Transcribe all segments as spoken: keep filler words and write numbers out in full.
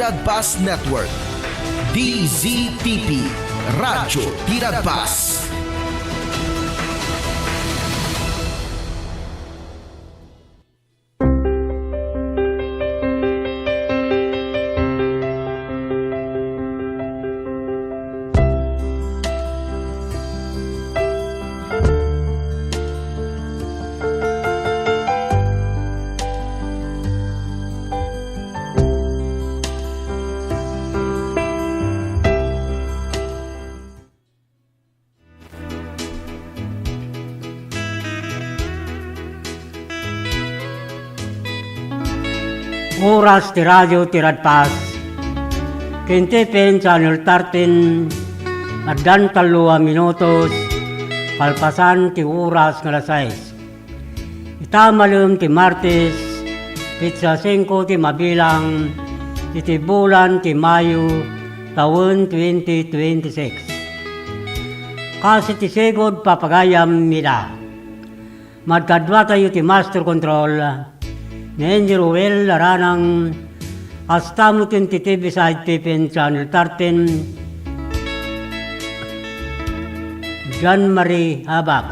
Radbas Network, D Z T P, Radyo ti Radbas. Oras ti radio ti Radbas. Ken ti P N Channel thirteen, addan tallo a minutos, kalpasan ti oras nga alas sais. Ita malem ti Martes, petsa singko ti mabilang, iti bulan ti Mayo, tawen twenty twenty-six. Kas iti sigud papagayam ida. Madkaduatayo ti Master Control, ni Engineer Ruel Aranang, kasta met ti T V side ti P N Channel thirteen, John Marie Abab.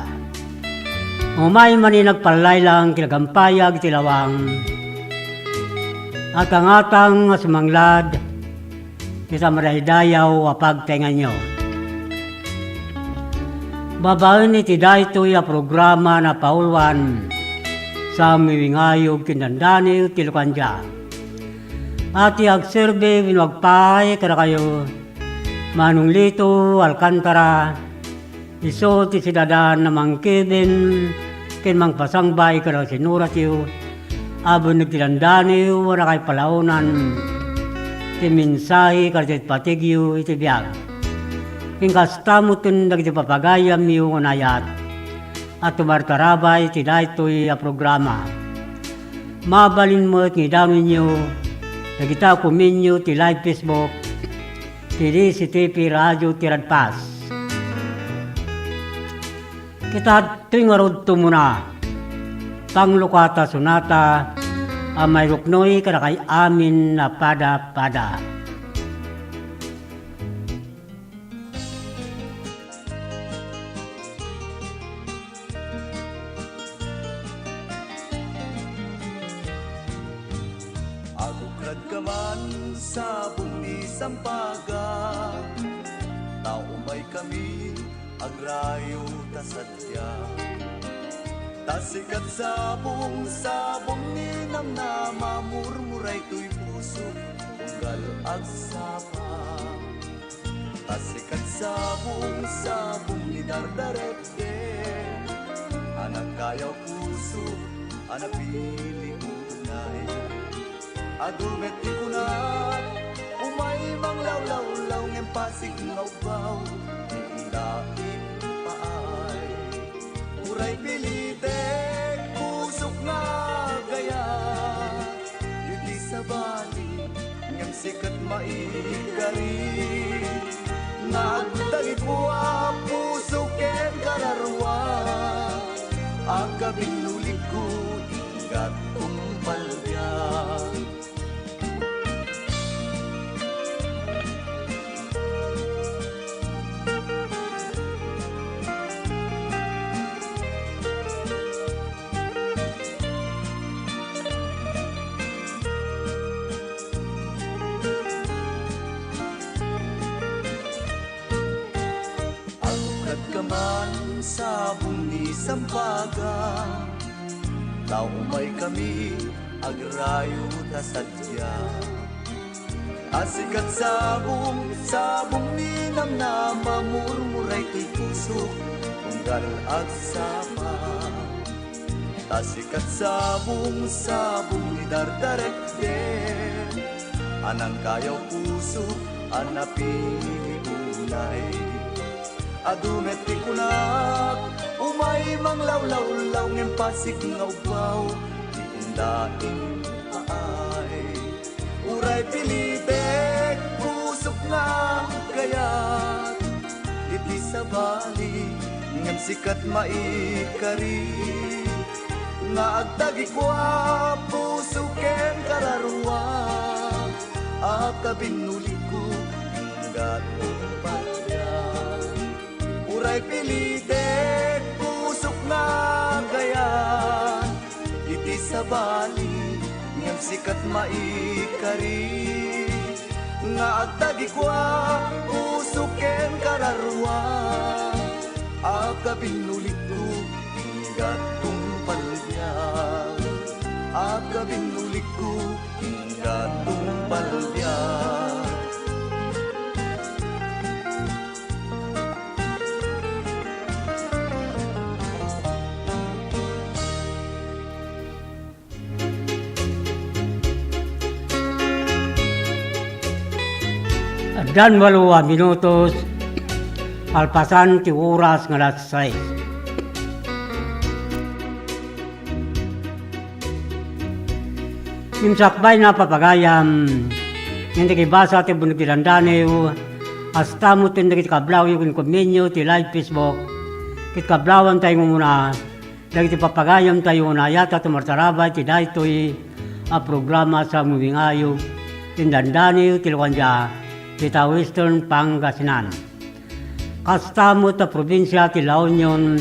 Umay man nagpallaylang kinagambayag ti lawang. Atangatang nga sumanglad, ita madaydayaw a pagtaenganyo. Babaen iti daytoy a programa, napauluan sa miwingayog ken dandani ti Lukandia. A ti agserbi wenno agpaay kadakayo, Manong Lito Alcantara, isu ti sidadan a mangkidin ken mangpasangbaay kada sinuratyo a benneg ti dandaniw a nakaipalaonan ti mensahe kadagiti patigyo iti biag. Ken kasta met ken dagiti papagayamyo nga naayat a tumartarabay iti daytoy a programa. Mabalin met nga idanonyo dagita a komenyo ti live Facebook ti D Z T P Radio ti Radbas. Kita ditoy ngarud tumuna, panglukata sonata a mairuknoy kadakay amin a pada-pada. Agukradka man, sabong ni Sampaga, ta umaykami agrayo ta sadiak. Ta sikat sabong, sabong ni namnama, murmuray toy pusok, unggal agsapa. Ta sikat sabong, sabong ni Dardarette, a nagkayaw pusok, a napili unay. Adu met ti kunak, umay manglawlawlaw, ngem pasig nga ubbaw, inda impaay. Uray pilitek, pusok nga agayat, iti sabali, ngem sikat maikari. Nga agtalipua, pusok ken kararua, agkabinnulikko, inggat kumpalbiak. Agukradka man, sabong ni Sampaga, ta umaykami agrayo ta sadiak. A sikat sabong, sabong ni namnama, murmuray ti pusok, unggal agsapa. Ta sikat sabong, sabong ni Dardarette, a nangkayaw pusok, a napili unay. Adu met ti kunak, umay manglawlawlaw, ngem pasig nga ubbaw, ti inda impaay. Uray pilitek, pusok nga agayat, iti sabali, ngem sikat maikari. Nga agtagikua, pusok ken kararua, A kabinulikko, inggato palbian. Uray pilitek pusok nga agayan iti sabali, ngem sika ti maikari nga agtagikua, pusok ken kararua. A kabinulikko, inggato palbian. A kabinulikko, inggato palbian. Addan walo a minutos, kalpasan ti oras nga alas sais. Ngem sakbay na, papagayam, ngem dagiti basa ti Buneg ti Dandaniw, kasta met ken dagiti kablawyo ken kommenyo ti live Facebook, ket kablawantayo nga umuna dagiti papagayamtayo nga naayat a tumartarabay ti daytoy a programa sa Mumingayo ken Dandaniw ti Lukandia, dita Western Pangasinan. Kasta met a probinsia ti La Union,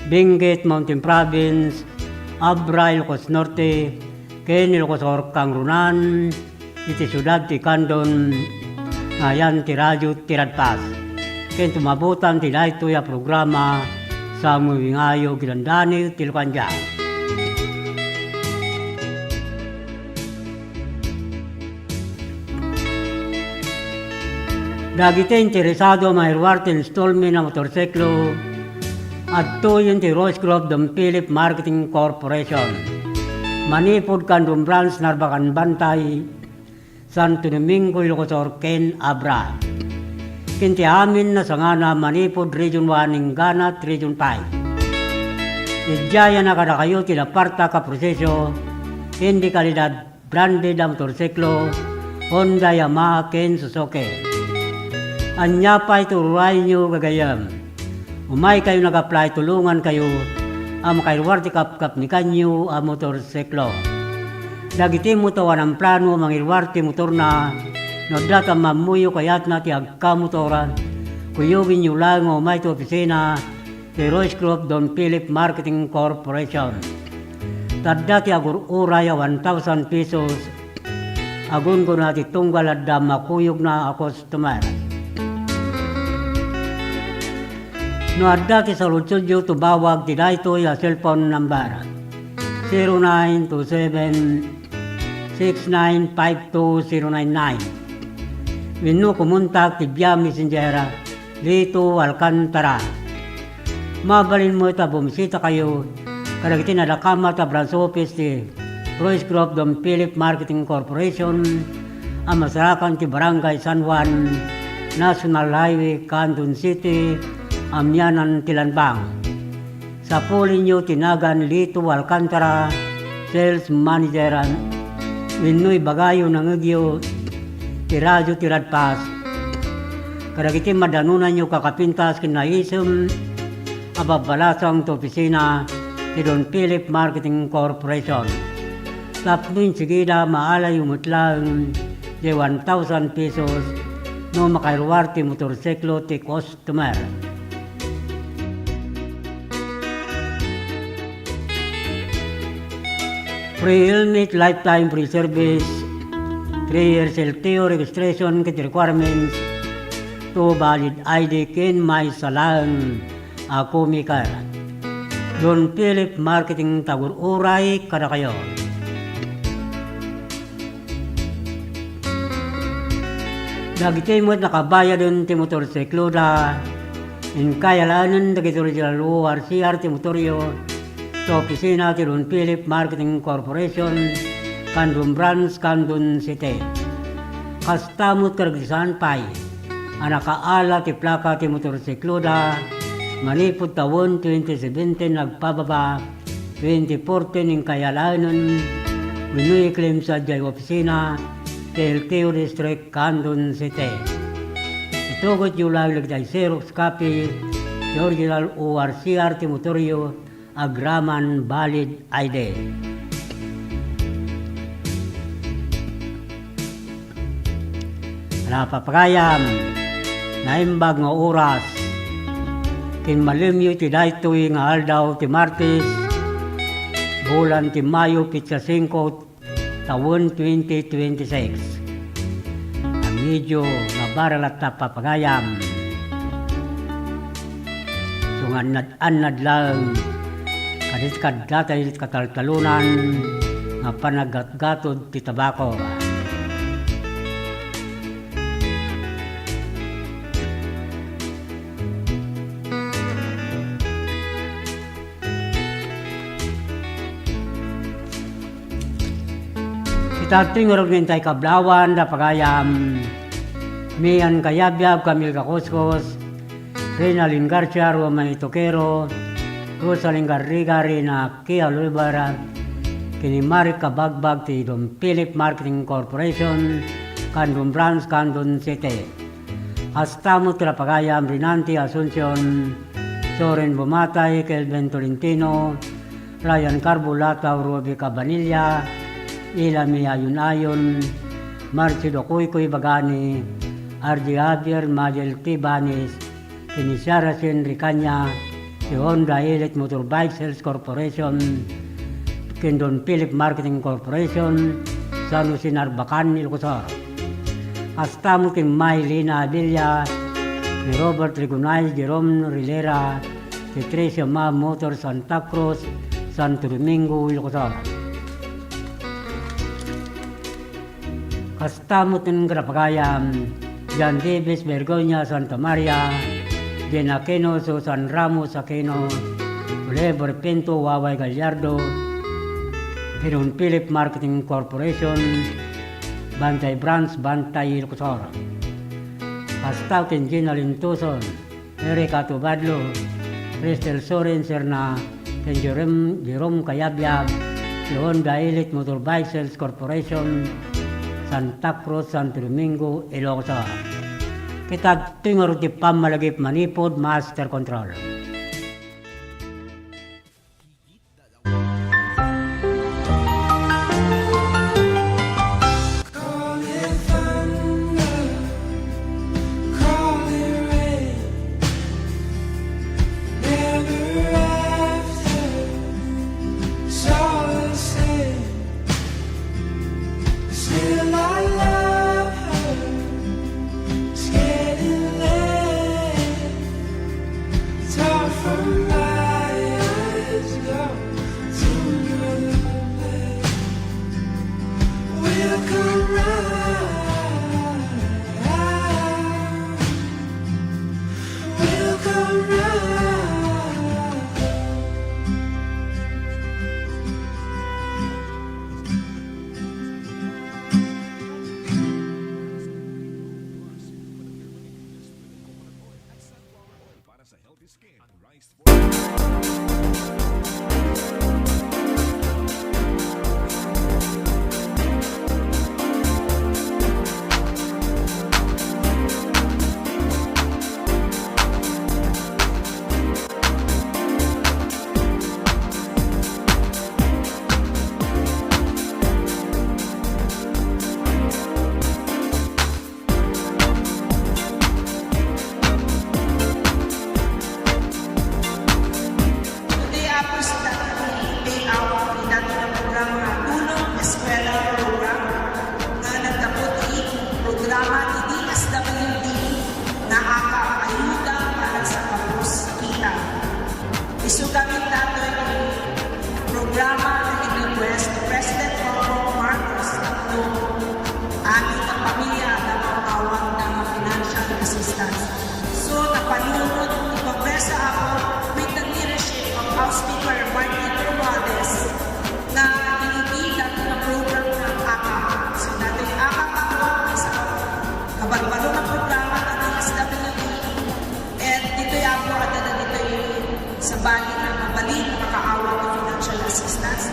Benguet Mountain Province, Abra, Ilocos Norte, ken Ilocos Sur, kangrunan iti siudad ti Candon, nga ayan ti Radio Tiradpas. Ken tumabutan ti daytoy a programa sa Mumingayo ken Dandaniw ti Lukandia. Dagiti interesado a mangiruar ti installment a motorsiklo, adtoyen ti Royce Group Don Philip Marketing Corporation. Manipud Candon Branch, Narbacan Bantay, Santo Domingo, Ilocos Sur, ken Abra. Ken ti amin a sangana manipud Region one inggana ti Region five. Idiay a kadakayo ti lapartak a proseso ken di kalidad branded a motorsiklo, Honda, Yamaha, ken Suzuki. Ania pay ti urayyo, gagayyem? Umaykayo nag-apply, tulongankayo a makairuar ti kapkapnikanyo a motorsiklo. Dagiti met awan plano a mangiruar ti motorna, no adda ti ammammoyo kayatna ti agkamotor, kuyogenyo laeng nga umay ti opisina ti Royce Group Don Philip Marketing Corporation. Ta adda ti agur-uray a one thousand pesos, agunggona ti tunggal adda makuyogna a customer. No adda ti saludsodyo, tumawag ti daytoy a cellphone number, zero nine two seven, six nine five two zero nine nine. Wenno kumontak ti via Messenger, Lito Alcantara. Mabalin met a bumisitakayo kadagiti nadakamat a branch office ti Royce Group Don Philip Marketing Corporation a masarakan ti Barangay San Juan, National Highway, Candon City, amianan ti Lanbang. Sapulenyo ti nagan Lito Alcantara, Sales Manager, wenno ibagayo nangngegyo ti Radio Tiradpas kadagiti madanonanyo kakapintas ken naisem a babbalasang ti opisina ti Don Philip Marketing Corporation. Tapno insigida, maalayo met laeng diay one thousand pesos no makairuar ti motorsiklo ti customer. Free helmet, lifetime free service, three years L T O registration ket requirements, two valid I D ken maysa laeng a co-maker. Don Philip Marketing, tagur-uray kadakayo. Dagiti met nakabayaden ti motorsikloda, inkay alaenen dagiti original O R C R ti motoryo, ta opisina ti Don Philip Marketing Corporation, Candon Branch, Candon City. Kasta met kadagiti saan pay a nakaala ti plaka ti motorsikloda manipud tawen twenty seventeen agpababa, twenty fourteen inkay alaenen wenno i-claim sa diay opisina ti L T O District, Candon City. Itugotyo laeng dagiti Xerox copy ti original O R C R ti motoryo agraman valid I D. Napapagayam, naimbag nga oras. Ken malemyo iti daytoy nga aldaw ti Martes, bulan ti Mayo, petsa singko, tawen twenty twenty-six. Nga medyo nabara latta papagayam. Sungannad-annad laeng kadagiti kaddatayo iti kataltalonan nga panaggatgatod ti tabako. Ita ti ngarud nga intay kablawan da pagayam, Mian Kayabyab, Camille Kakuskos, Reynalyn Garcia, Roma Itokero, Rosalyn Garriga, Rina Kia Luibar, ken ni Mark Kabagbag ti Don Philip Marketing Corporation, Candon Branch, Candon City. Kasta met ti napagayam, Rinanti Asuncion, Soren Bumatay, Kelvin Tolentino, Ryan Carbulata, Ruby Cabanilla, Ilami Ayon-ayon, Marcio Docoycoy Bagani, R J Javier, Majel Tibanis, ken ni Saracen Ricanya, ti Honda Elite Motorbike Sales Corporation, ken Don Philip Marketing Corporation, San Jose Narbacan, Ilocos Sur. Kasta met ti Maylina Abella, ni Robert Rigonay, Jerome Rilera, ti Tricia Ma Motor Santa Cruz, Santo Domingo, Ilocos Sur. Kasta met ti napagayam, John Davis Bergoña, Santa Maria, Jen Aquino, Susan Ramos Aquino, Oliver Pinto, Waway Gallardo, Don Philip Marketing Corporation, Bantay Branch, Bantay, Ilocos Sur. Kasta ken Gina Lintuson, Erica Tubadlo, Cristel Soren Serna, ken Jerome, Jerome Kayabyab, ti Honda Elite Motorbike Sales Corporation, Santa Cruz, Santo Domingo, Ilocos Sur. Ita ti ngarud ti pammalagip manipud Master Control. Still I love her. It's getting late. It's hard for my eyes to go to another place. We'll come round. We'll come round. Para sa healthy skin, rice. Today, Apo, sa dati ti payout ti dati nga programa, Tulong Eskwela Program, nga naggapu ti programa ti D S W D nga AKAP, Ayuda para sa Kapos Kita. Isu gamin datoy ti programa nga in-request ni President Bongbong Marcos tapno amin nga pamilya adda maawat nga financial assistance. So, napanunot ti Kongreso, Apo, with the leadership of House Speaker Martin Romualdez, nga inibida ti program nga AKAP. So, datoy AKAP, Apo, sa kabarbaro nga programa nga D S W D, and ditoy, Apo, adda dagitoy sabali nga mabalin nga makaawat ti financial assistance.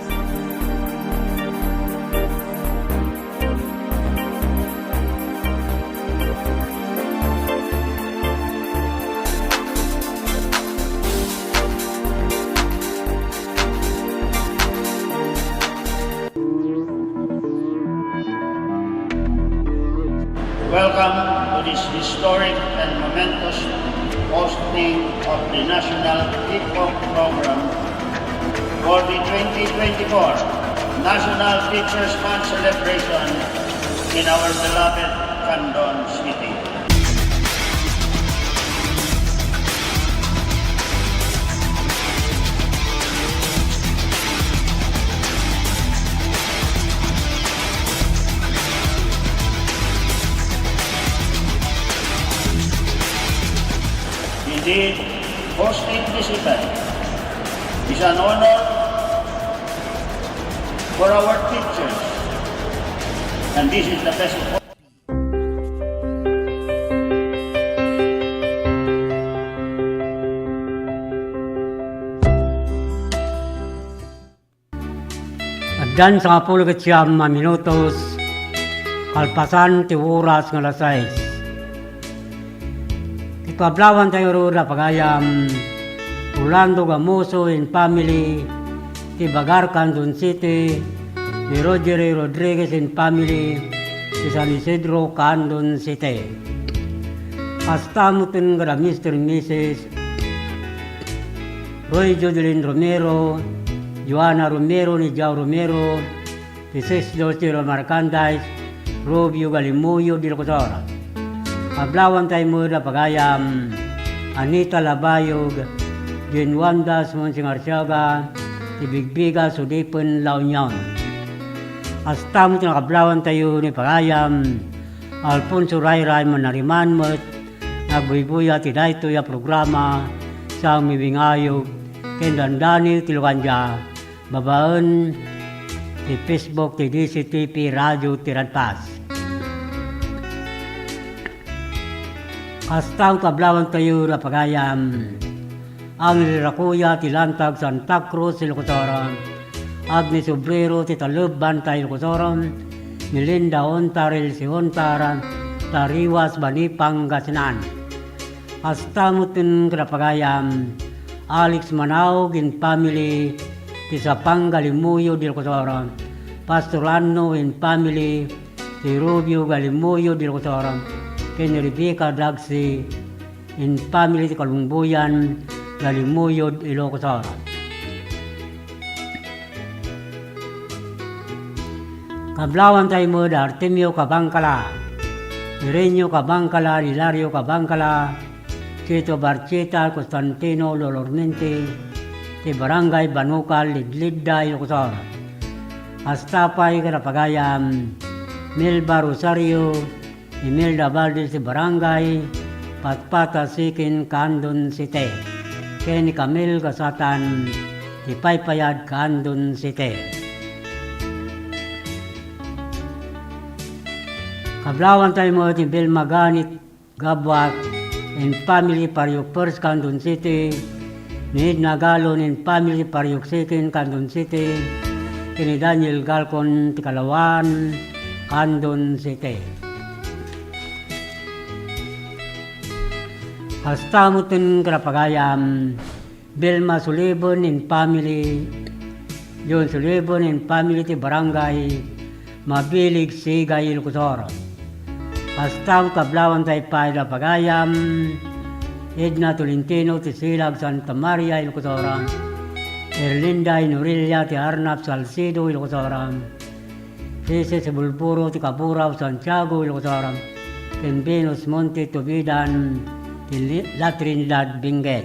Welcome to this historic and momentous hosting of the National Hip Hop Program for the twenty twenty-four National Teachers Month celebration in our beloved Candon City. Indeed, hosting this event is an honor for our teachers, and this is the best of all. Addan sangapulo ket siam a minutos, kalpasan ti oras nga alas sais. Ti kablawanta ngarud a pagayam, Orlando Gamoso and family, ti Bagar, Candon City, ni Rogery Rodriguez and family, ti San Isidro, Candon City. Kasta met kada Mister and Missus Roy Jodelin Romero, Joanna Romero, ni Jao Romero, ti Sis Dulce Romarcandais, Rubio Galimuyo, Ilocosor. Kablawanta met a pagayam, Anita Labayog, Jane Wanda Sumonsing Arciaga, ti Bigbiga, Sudipen, La Union. Kasta met nga kablawanta ni pagayam, Alfonso Rayray, Manariman met, nagbuybuya ti daytoy a programa, sa Mibingayog, ken dandani ti lugandia, babaen ti Facebook ti D C T P Radio Tiradpas. Kasta nga kablawanta a pagayam, Angel Rakuya ti Lantag, Santa Cruz, Ilocos Sur, Agnes Obrero ti Taleb, Banta, Ilocos Sur, Melinda Ontar, Elsie Ontar, Tariwas, Bani, Pangasinan. Kasta met kada pagayam, Alex Manaug and family, ti Sapang, Galimuyo, Ilocos Sur, Pastor Anno and family, ti Rubio, Galimuyo, Ilocos Sur, ken ni Rebecca Dagsi and family, ti Kalungboyan, Galimuyo, Ilocos Sur. Kablawanta met Artemio Cabangcala, Irenio Cabangcala, Hilario Cabangcala, Chito Barcheta, Constantino Lolormente, ti Barangay Banucal, Lidlidda, Ilocos Sur. Kasta pay kada pagayam, Melba Rosario, Imelda Valdez ti Barangay Patpata, Siquin, Candon City, ken ni Camille Gasatan ti Paypayad, Candon City. Kablawanta met ni Belma Ganit Gabuak and family, Pariok First, Candon City, ni Edna Galon and family, Pariok Second, Candon City, ken ni Daniel Galcon ti Kalawan, Candon City. Kasta met kada pagayam, Belma Sullivan and family, John Sullivan and family ti Barangay Mabilig, Sigay, Ilocos Sur. Kasta met kablawanta pay da pagayam, Edna Tolentino ti Silag, Santa Maria, Ilocos Sur. Erlinda Inorelia ti Arnap, Salcedo, Ilocos Sur. Princess Bulburo ti Cabora of Santiago, Ilocos Sur, ken Venus Monte Tubidan ti Li-, La Trinidad, Benguet.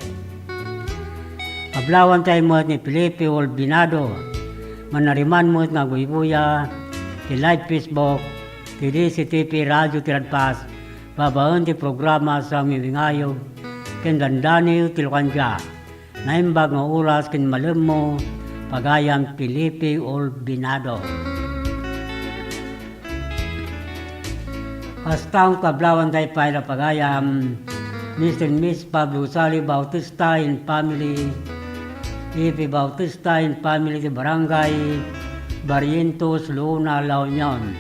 Kablawanta met ni Felipe Olbinado, Manariman met nga agbuybuya ti live Facebook ti D C T P Radio Tiradpas, babaen ti programa sa Mimingayog ken Dandani ti Lukandia. Naimbag nga oras ken malemmo, pagayam Felipe Olbinado. Kasta met kablawanta pay da pagayam, Mister and Miss Pablo Sali Bautista and family, Ipi Bautista and family ti Barangay Barrientos, Luna, La Union.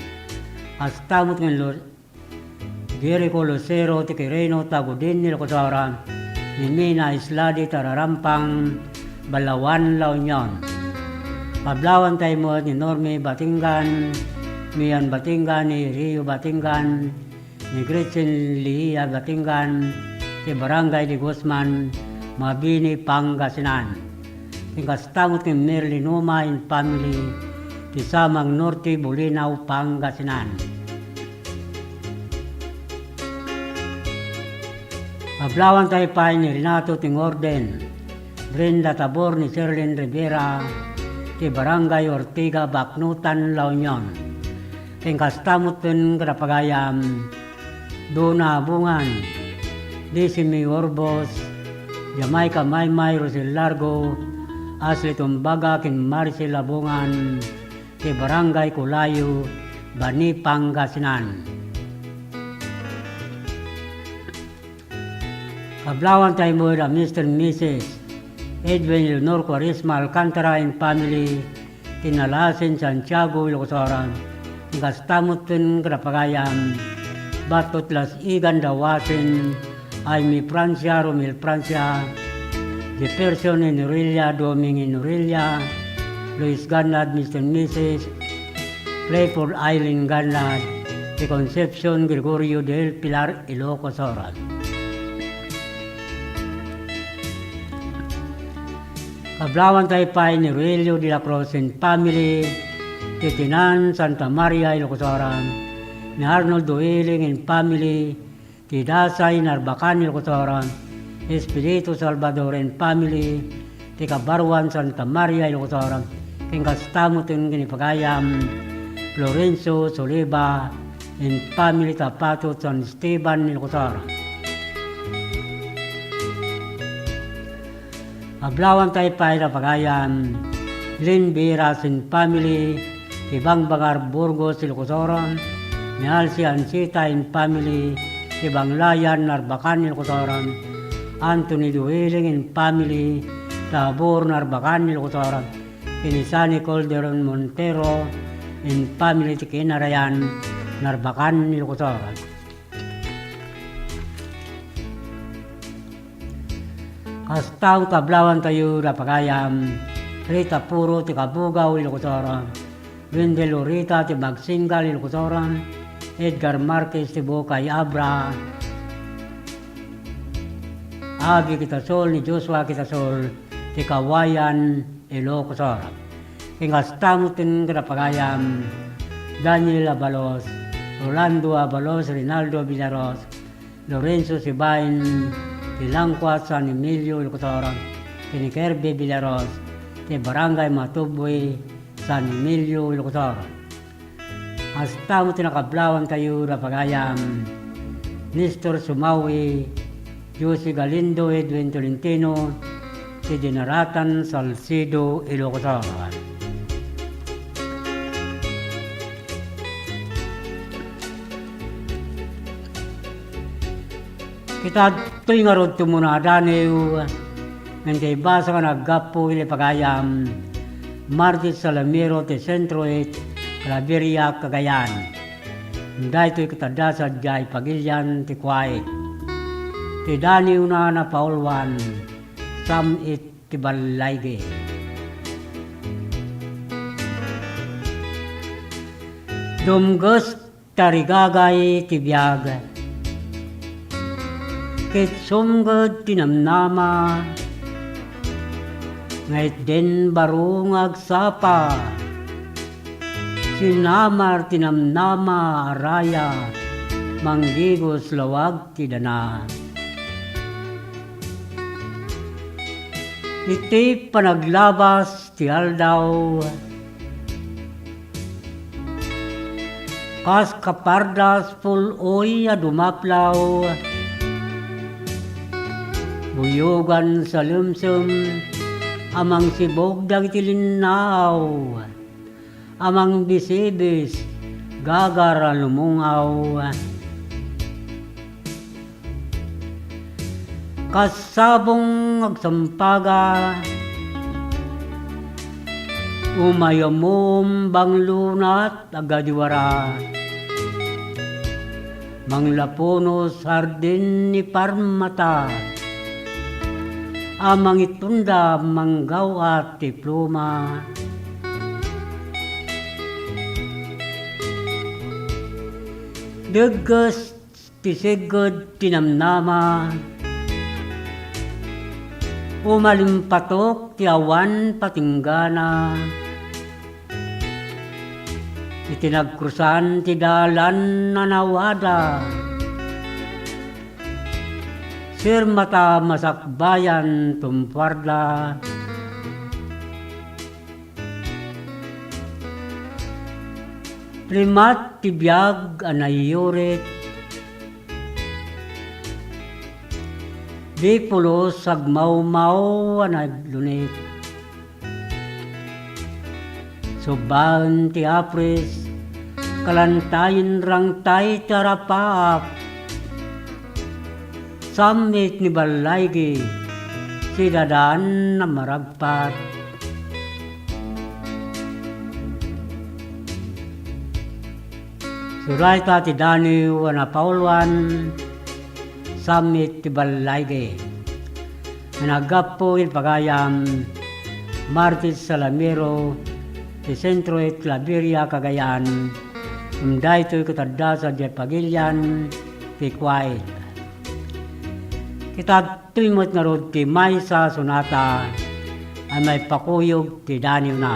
Kasta met ken Lu-, Jericho Lucero ti Quirino, Tagudin, Ilocos Sur, ni Mina Isladi, Tararampang, Balaoan, La Union. Kablawanta met ni Normi Batingan, Mian Batingan, ni Rio Batingan, ni Gretchen Lihia Batingan ti Barangay de Guzman, Mabini, Pangasinan. Ken kasta met ken Merly Numa and family ti Samang Norte, Bolinao, Pangasinan. Kablawanta pay ni Renato Tingorden, Brenda Tabor, ni Sherlyn Rivera ti Barangay Ortiga, Baknotan, La Union. Ken kasta metten kada pagayam, Dona Abungan, Desi May Orbos, Jamaica Maymay, Rosel Largo, Ashley Tumbaga, ken Maricel Abungan, ti Barangay Colayo, Bani, Pangasinan. Kablawanta met da Mister and Missus Edwin Leonor Cuaresma Alcantara and family, ti Nalasen, Santiago, Ilocos Sur. Ken kasta metten kada pagayam, Batot Las Igan Dawasen, Aimee Francia, Romel Francia, Jefferson Enorelia, Doming Enorelia, Luis Gannad, Mister and Missus Clifford Eileen Gannad, ti Concepcion Gregorio del Pilar, Ilocos Sur. Kablawanta pay ni Rogelio de la Cruz and family, ti Tinan, Santa Maria, Ilocos Sur, ni Arnold Duhiling and family, ti Dasay, Narbacan, Ilocos Sur, Espiritu Salvador and family, ti Kabaruan, Santa Maria, Ilocos Sur, ken kasta metten ken ni pagayam, Florencio Soliva and family, Tapatot, San Esteban, Ilocos Sur. Kablawanta pay da pagayam, Lynn Vieras and family, ti Bangbangar, Burgos, Ilocos Sur, ni Alci Ancita and family, ti Banglayan, Narbacan, Ilocos Sur, Anthony Duhiling and family, Tabor, Narbacan, Ilocos Sur, ken ni Sunny Calderon Montero and family, ti Kinarayan, Narbacan, Ilocos Sur. Kasta met kablawantayo da pagayam, Rita Puro ti Cabugao, Ilocos Sur, Wendel Urita ti Magsingal, Ilocos Sur, Edgar Marquez ti Bukay, Abra, Abby Quitasol, ni Joshua Quitasol ti Cauayan, Ilocos Sur. Ken kasta metten kada pagayam, Daniel Abalos, Rolando Abalos, Rinaldo Villaros, Lorenzo Sibain, ti Langkuat, San Emilio, Ilocos Sur, ken ni Kirby Villaros, ti Barangay Matuboy, San Emilio, Ilocos Sur. Kasta met ti nakablawantayo da pagayam, Nestor Sumawi, Josie Galindo, Edwin Tolentino, ti Dinaratan, Salcedo, Ilocos Sur. Ket adtoy ngarud ti umuna a daniw, ngem ti ibasa nga naggapu iti pagayam, Martes Salamero ti Centro eight, Claveria, Cagayan. Daytoy ket adda sadiay pagilian ti kuait. Ti daniwna napauluan, Sam it ti ballaygi. Dumges tarigagay ti biag. Ket sumged ti namnama, nga itden baro nga agsapa. Sinamar ti namnama a raya, manggigos lawag ti dana. Iti panaglabas ti aldaw, kas kapardas pul-oy a dumaplaw, buyogan salemsem a mangsibog dagiti linnaaw. A mangbisibis, gagar a lumungaw. Kas sabong agsampaga, umayamom banglunat agadiwara. Manglapunos hardin ni parmata, a mangitunda manggaw-at ti pluma. Degges ti siged ti namnama. Umalimpatok ti awan patinggana. Iti nagkrusan ti dalan a nawada. Sirmata masakbayan tumpuarda. Rimat ti biag a naiyurit. Di pulos agmawmaw a naglunit. Subbaen ti apres, kalantayen rangtay ti arapaap. Sammit ni Ballaigi, sidadaan a maragpat. Surayta ti daniw a napauluan, sammit ti Ballaigi. Nga naggapu iti pagayam, Martis Salamero, ti Sentro iti Claveria, Cagayan, ngem daytoy ket adda sadiay pagilian ti Kuwait. Kitadtoy met ngarud ti maysa a sonata a maipakuyog ti daniwna.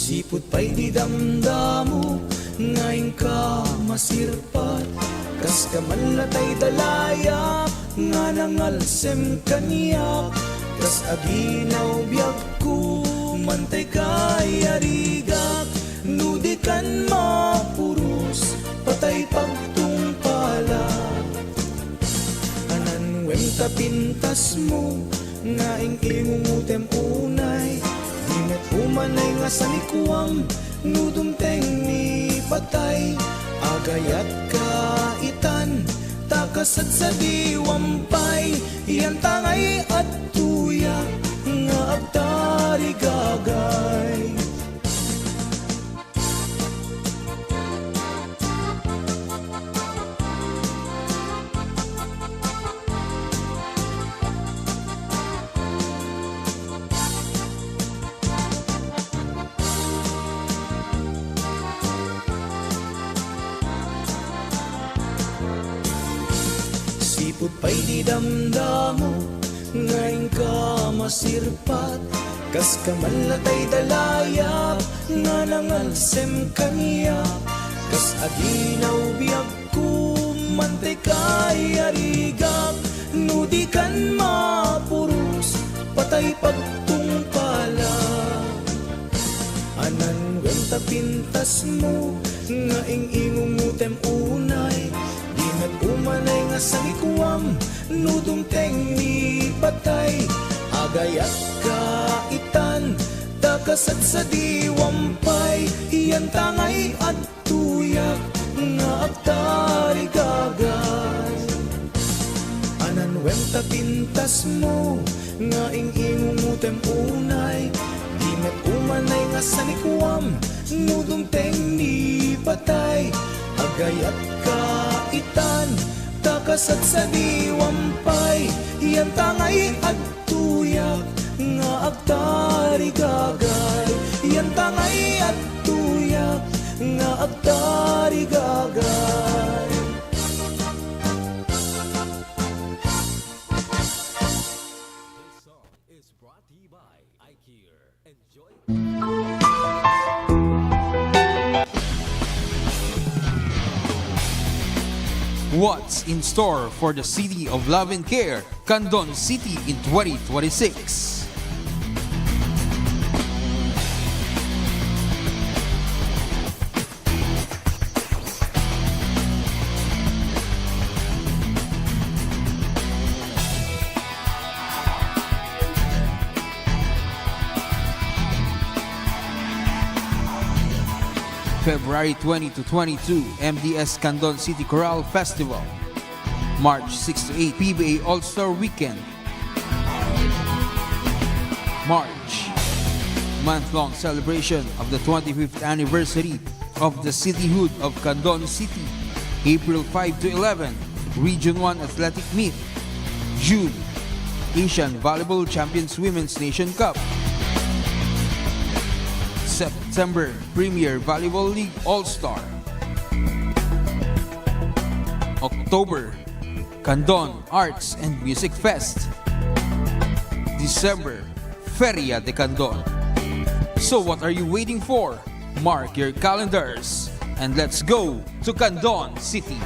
Sipud pay di damdamo nga inka masirpat, kas kaman latay dalayap nga nangalsem kaniak, kas aginaw biagko, mantay kay arigak, no di kan mapuros, patay pagtungpalak. Anan wen ta pintasmo, nga ing-ingungotem unay, di met umanay nga sanikuam, no dumteng ni patay, agayat ka itan, ta kasadsadiwam pay, yan ta ngay adtoyak nga agtarigagay. Sipud pay di damdamo nga inka masirpat, kas kaman latay dalayap nga nangalsem kaniak, kas aginaw biag ko, mantay kay arigak, no di kan mapuros, patay pagtungpalak. Anan wen ta pintasmo, nga ing-ingungotem unay, di met umanay nga sanikuam, no dumteng ni patay, agayat ka itan, ta kasadsadiwam pay, yan ta ngay ad- tuyak nga agtarigagay. Anan wen ta pintasmo nga ing-ingungotem unay, di met umanay nga sanikuam, no dumteng ni patay, agayat ka itan, ta kasadsadiwam pay, yan ta ngay ad- tuyak nga agtarigagay, yan ta ngay adtoyak nga agtarigagay. This song is brought to you by iCare. Enjoy. What's in store for the City of Love and Care, Candon City in twenty twenty-six? February twenty to twenty-two, M D S Candon City Chorale Festival. March six to eight, P B A All-Star Weekend. March. Month-long celebration of the twenty-fifth anniversary of the cityhood of Candon City, April five to eleven, Region one Athletic Meet, June, Asian Volleyball Champions Women's Nation Cup, September, Premier Volleyball League All-Star, October, Candon Arts and Music Fest, December, Feria de Candon. So what are you waiting for? Mark your calendars and let's go to Candon City.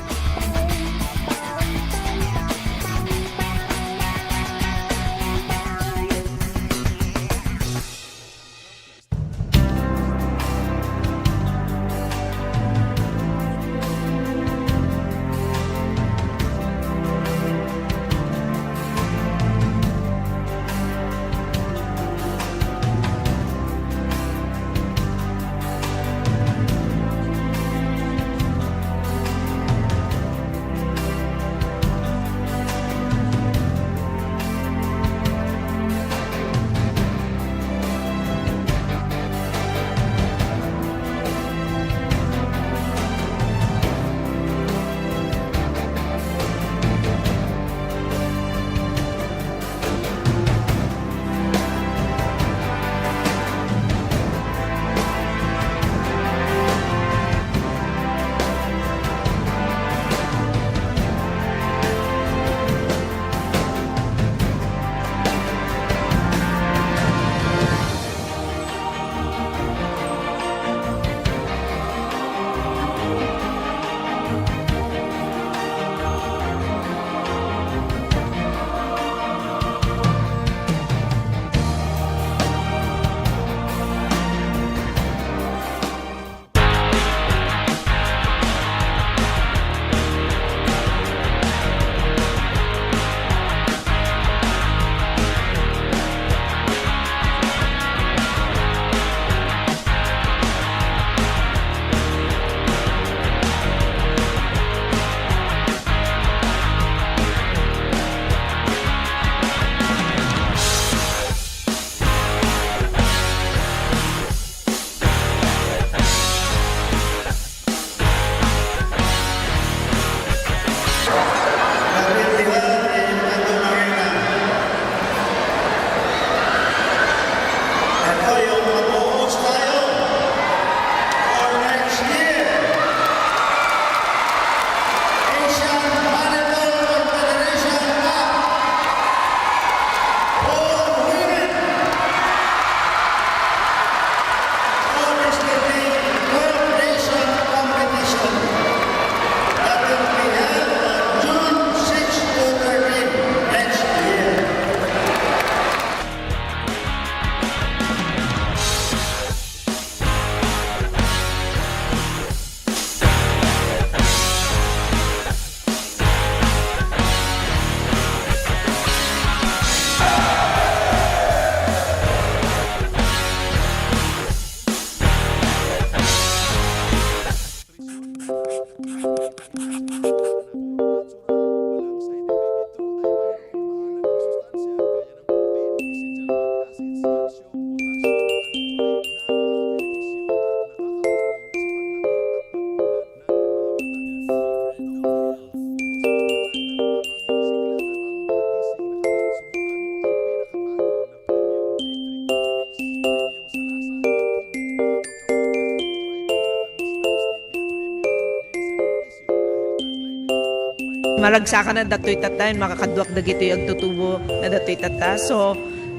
Maragsakan a datoy tatta, makakaduak dagitoy agtutubo na datoy tatta. So,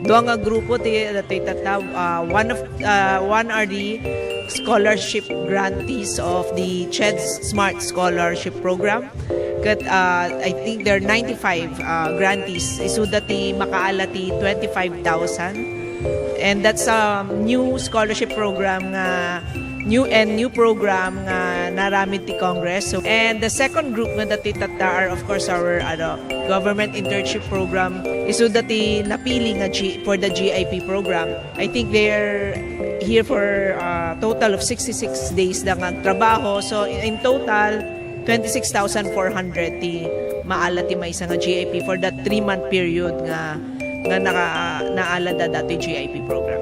dua nga grupo ti datoy tatta. Ah, one of, ah, one are the scholarship grantees of the CHEDS Smart Scholarship Program. Ket, ah, I think there are ninety-five, ah, grantees. Isuda ti makaala ti twenty-five thousand. And that's a new scholarship program nga, new and new program nga naaramid ti Congress. So, and the second group nga datoy tatta are, of course, our, ano, government internship program. Isuda ti napili nga G-, for the G I P program. I think they're here for, uh, total of sixty-six days da nga agtrabaho. So, in, in total, twenty-six thousand four hundred ti maala ti maysa nga G I P for that three-month period nga, nga naka-, naala da datoy G I P program.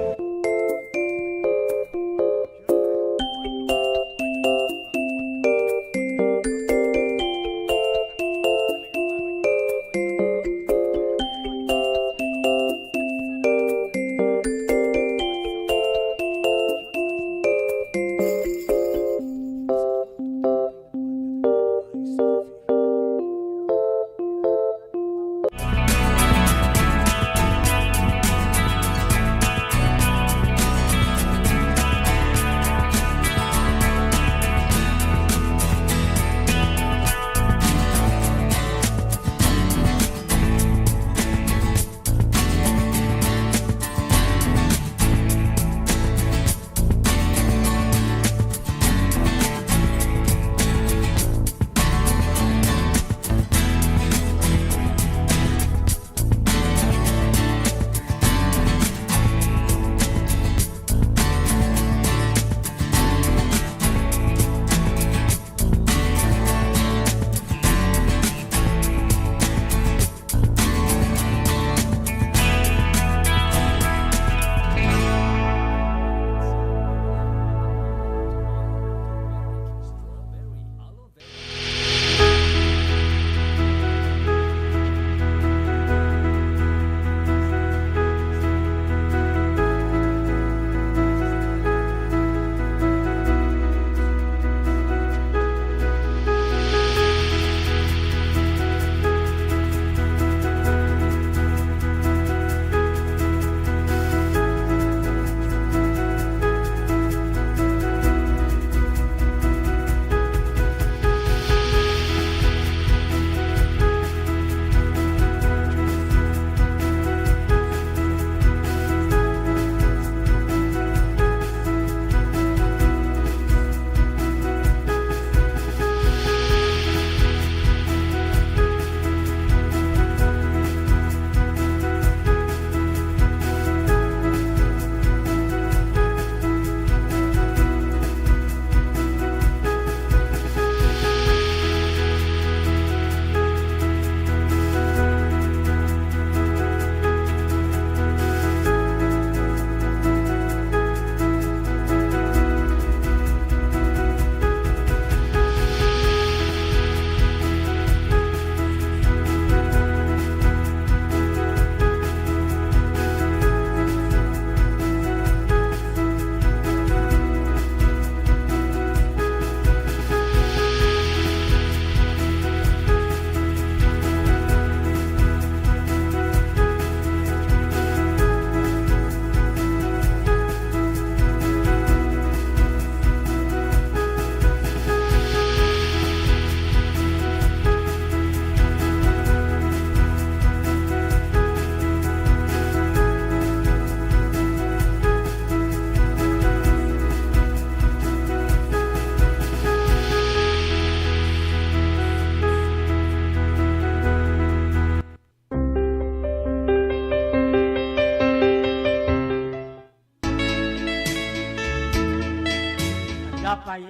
Adda pay,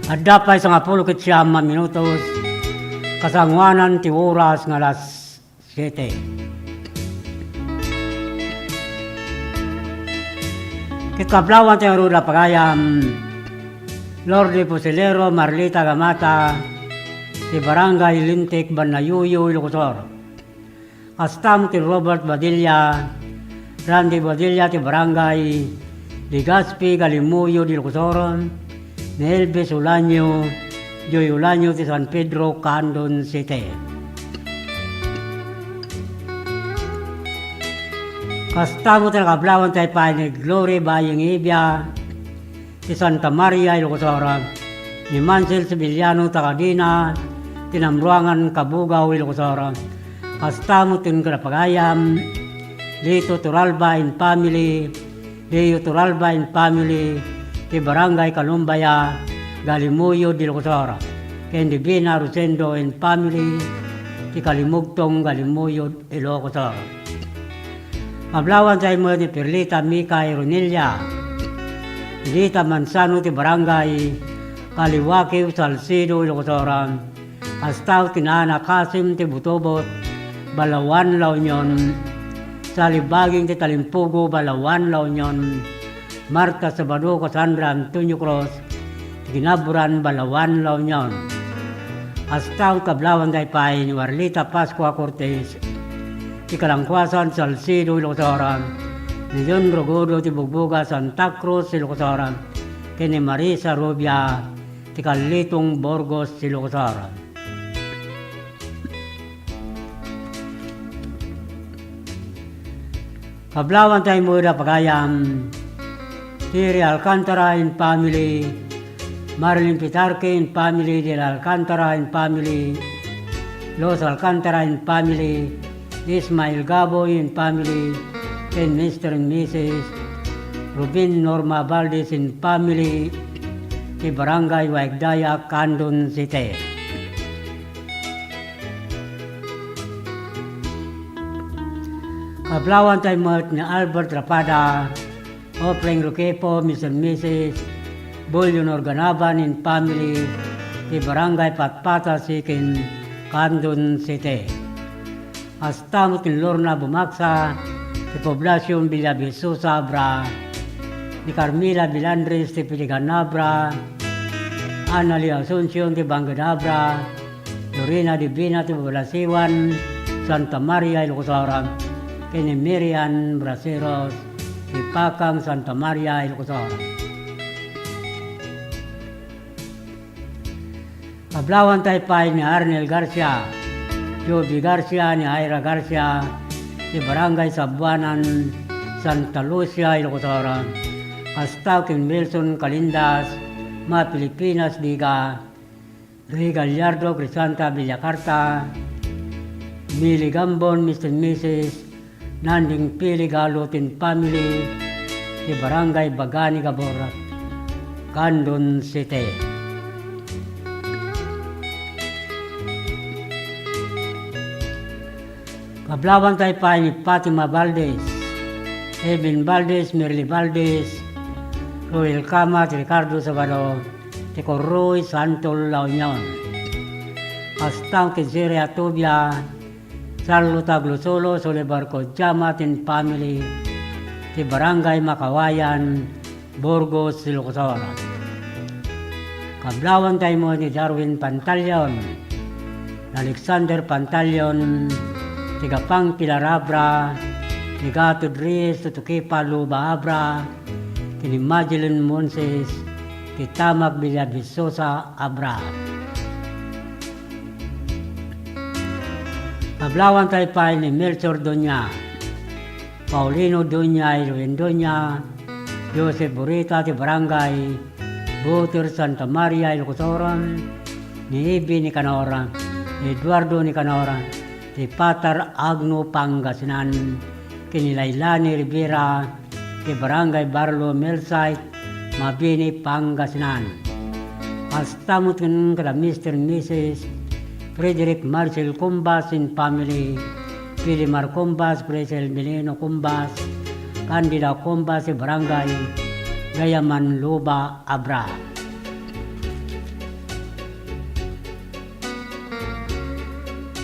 adda pay sangapulo ket siam a minutos, kasangoanan ti oras nga alas siete. Ket kablawan ti ngarud a pagayam, Lordy Fusilero, Marlita Gamata, ti Barangay Lintik, Banayuyo, Ilocos Sur. Kasta met ken Robert Badilla, Randy Badilla ti Barangay Legazpi, Galimuyo de Ilocos Sur, ni Elvis Ulanio, Joy Ulanio ti San Pedro, Candon City. Kasta met ti nakablawan tayo pay ni Glory Baying Ibia, ti Santa Maria, Ilocos Sur, ni Mansel Sevillano, taga Dina, ti Namruangan, Cabugao, Ilocos Sur. Kasta met ken kada pagayam, Lito Toralba and family, Leo Toralba and family, ti Barangay Kalumbaya, Galimuyo de Ilocos Sur, ken Divina Rosendo and family, ti Kalimugtong, Galimuyo, Ilocos Sur. Kablawan tayo met ni Perlita Mika Ironilla, Perlita Manzano ti Barangay Kaliwakio, Salcedo, Ilocos Sur. Kasta met ken Ana Kasim ti Butobot, Balaoan, La Union. Sali Baging ti Talimpugo, Balaoan, La Union. Marta Sabado, Cassandra Antonio Cruz, ti Kinaburan, Balaoan, La Union. Kasta met kablawan tayo pay ni Warlita Pascua Cortez, ti Kalangkuasan, Salcedo, Ilocos Sur, ni John Rogodo ti Bugboga, Santa Cruz, Ilocos Sur, ken ni Marisa Rubia ti Kalitong, Burgos, Ilocos Sur. Kablawan tayo met a pagayam, Terry Alcantara and family, Marilyn Pitarque and family, Del Alcantara and family, Los Alcantara and family, Ismael Gaboy and family, and Mister and Missus Rubin Norma Valdez and family, ti Barangay Waigdaya, Candon City. Kablawan tayo met ni Albert Rapada, Offering Roquefo, Mister and Missus Bulyon Organaban and family, ti Barangay Patpata, Siquem, Candon City. Kasta met ni Lorna Bumaksa, ti Poblacion, Villavicosa, Abra, ni Carmela Bilandres, ti Piligan, Abra, Annalie Asuncion, ti Bangked, Abra, Lorena Divina ti Balasiwan, Santa Maria, Ilocos Sur, ken ni Miriam Braceros ti Pakang, Santa Maria, Ilocos Sur. Kablawan tayo pay ni Arnel Garcia, Joby Garcia, ni Ira Garcia, ti Barangay Sabuanan, Santa Lucia, Ilocos Sur. Kasta ken Wilson Calindas, Ma Filipinas, Diga, Rey Gallardo, Crisanta Villacarta, Mili Gambon, Mister and Missus Nanding Pili Galutin family, ti Barangay Bagani Gabor, Candon City. Kablawan tayo pay ni Fatima Valdez, Evelyn Valdez, Merly Valdez, Roel Camat, Ricardo Sabado, ti Corroy, Santol, La Union. Kasta ken Siri Atubia, Charlo Taglosolo, Solibar Codiama and family, ti Barangay Makawayan, Burgos, Ilocos Sur. Kablawan tayo met ni Darwin Pantaleon, Alexander Pantaleon, ti Gapang, Pilar, Abra, ti Gatod Reyes, Tutukipa, Luba, Abra, ken ni Madeline Monses, ti Tamak, Villavicosa, Abra. Kablawan tayo pay ni Melchor Doña, Paulino Doña, Irwin Doña, Joseph Burita ti Barangay Buter, Santa Maria, Ilocos Sur, ni Ebi Nicanor, Eduardo Nicanor, ti Patar, Agno, Pangasinan, ken ni Lailani Rivera, ti Barangay Barlo, Millsite, Mabini, Pangasinan. Kasta met ken kada Mister and Missus Frederick Marcel Cumbas and family, Pilimar Cumbas, Grisel Milino Cumbas, Candida Cumbas, ti Barangay Gayaman Luba Abra.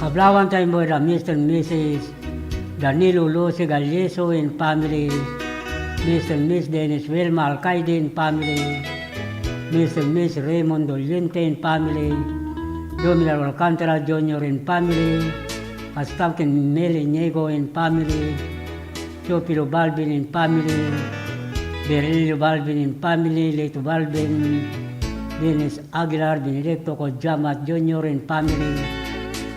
Kablawanta met da Mister and Missus Danilo Lucy Galliso and family, Mister and Miss Dennis Wilma Alcaide and family, Mister and Miss Raymond Doliente and family, Jomar Alcantara Junior and family, kasta ken Mel Inigo and family, Teofilo Balbin and family, Berlilio Balbin and family, Lito Balbin, Dennis Aguilar, Benedicto Codiamat Junior and family,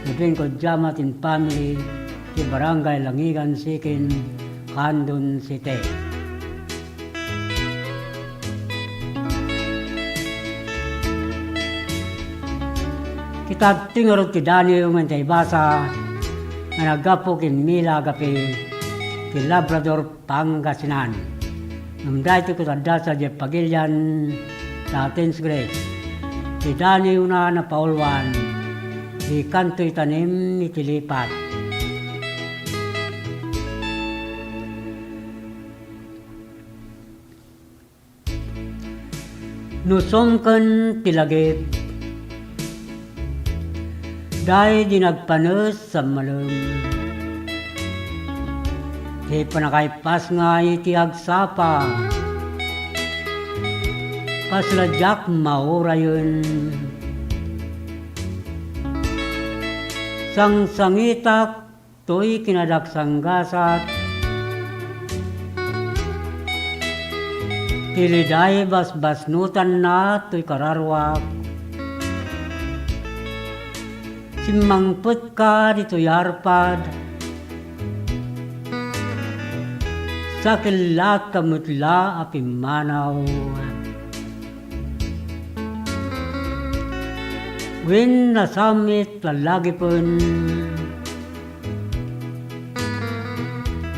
Ruben Codiamat and family, ti Barangay Langigan Second, Candon City. Kitadto ngarud ti daniw nga intay basa nga naggapu ken Mila Agape ti Labrador, Pangasinan. Ngem daytoy ket adda sadiay pagilian ti Aten's Grace. Ti daniwna napaulwan, di kantoy tanem iti lipat. No sumken ti lagip, daydi nagpanes sa malem. Ti panakaipasngay ti agsapa, kasla diak maurayen. Sangsangitak toy kinadaksanggasat, ti liday basbasnutanna toy kararuak. Simmangpetka ditoy arpad, sakellaka met la a pimmanaw. Wen nasamit lalagipen,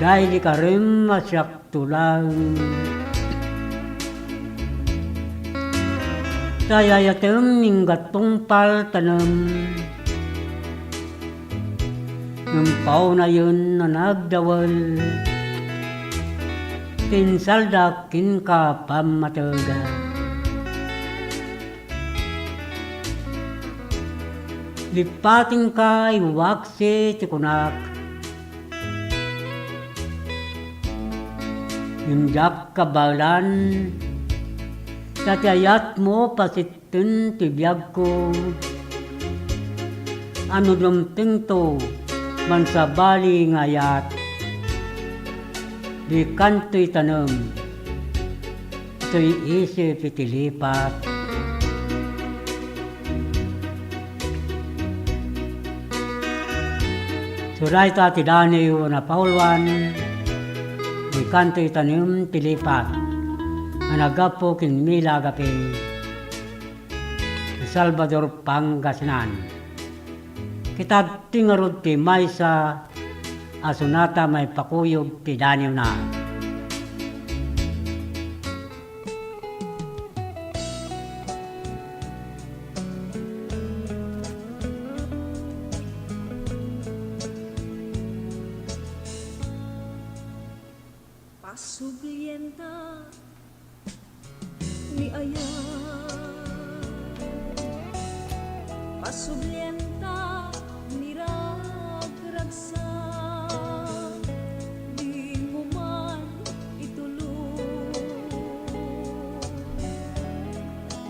daydi karem a siakto laeng. Ta ay-ayatem ingga tungpal tanem, ngem paunayen a nagdawel ti insaldak kenka pammateg. Lippatenka, iwaksi ti kunak. Ngem diak kabaelan, ta ti ayatmo pasitten ti biagko. A no dumtengto, mansabali nga ayat, di kantoy tanem. Toy isip iti lipat. So, dayta ti daniw a napauluan, di kantoy tanem ti lipat, a naggapu ken Mila Agape, ti Salvador, Pangasinan. Kitadto ngarud ti maysa a sonata maipakuyog ti daniwna. Pasublienta ni ayat, pasublienta ni ragragsak, dimo man itulong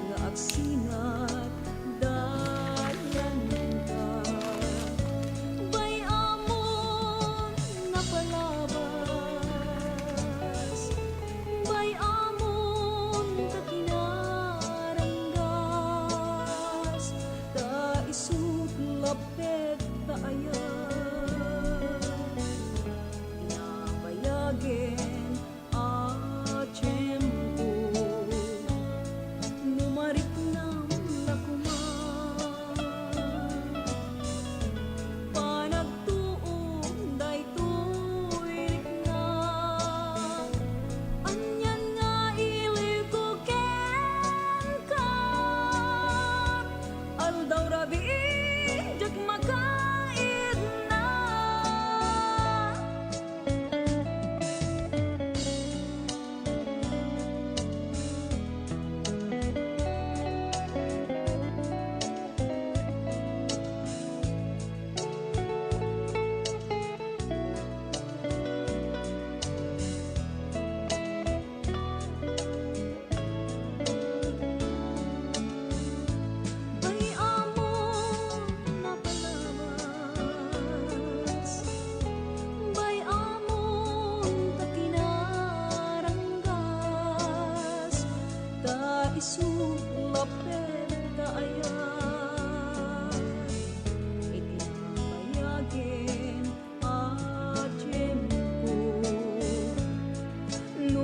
nga agsinat dalanka. Bay-amon napalabas, bay-amon ta kinaranggas, ta isu't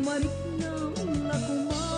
Mariknam la koma